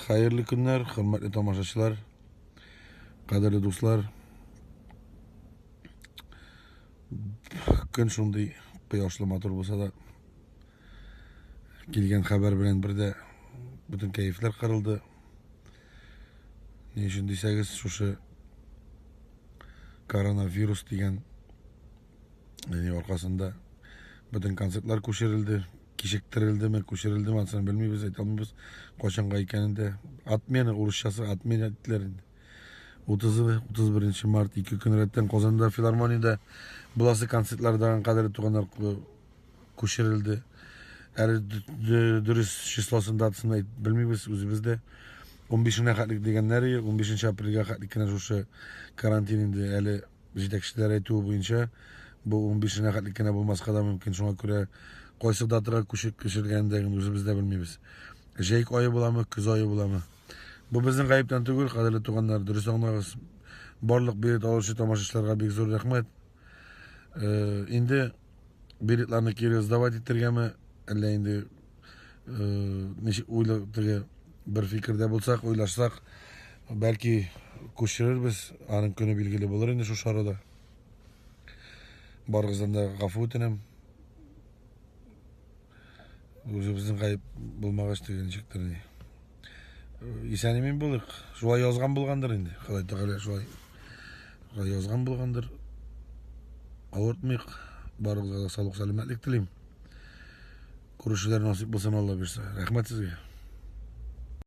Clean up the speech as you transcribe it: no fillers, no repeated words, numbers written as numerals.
Хәерле көннәр, хөрмәтле тамашачылар, кадерле дуслар. Көн шундый кояшлы матур булса да, килгән хәбәр белән бердә бөтен кәефләр кырылды. Ни өчен дисәгез, шушы коронавирус дигән ни аркасында бөтен концертлар күчерелде, кичектерелдеме, күчерелдеме, анысын белмибез, әйтә алмыйбыз, кайчанга икәнен дә. Отмена, урысчасы отмена иттеләр инде. 30 31 март ике көн рәттән Казанда филармониядә буласы концертлар кадерле туганнар күчерелде. Әле дөрес числосын, датасын әйт белмибез үзебез дә. 15-нә хәтлек дигәннәр, 15 апрельгә хәтлек кенә шушы карантин инде әле җитәкчеләр әйтүе буенча бу 15-нә хәтлек кенә булмаска да мөмкин. Шуңа күрә кайсы датага күчеп күчергәнен дә үзебез дә белмибез. Җәй ае буламы, көз ае буламы? Бу безнең гаептән түгел, кадерле туганнар, дөрес аңлагыз. Барлык билет алучы тамашачыларга бик зур рәхмәт. Инде билетларны кире сдавать итергәме, әллә инде ничек уйла теге бер фикердә булсак, уйлашсак, бәлки күчерербез, аның көне билгеле булыр инде шушы арада. Барыгыздан да гафу үтенәм. Үзебезнең гаеп булмагач теге ничектер ни. Исән имин булыйк. Шулай язган булгандыр инде. Ходай Тәгалә шулай язган булгандыр. Авыртмыйк. Барыгызга да саулык, сәламәтлек телим. Күрешүләр насыйп булсын, Алла бирсә. Рәхмәт сезгә.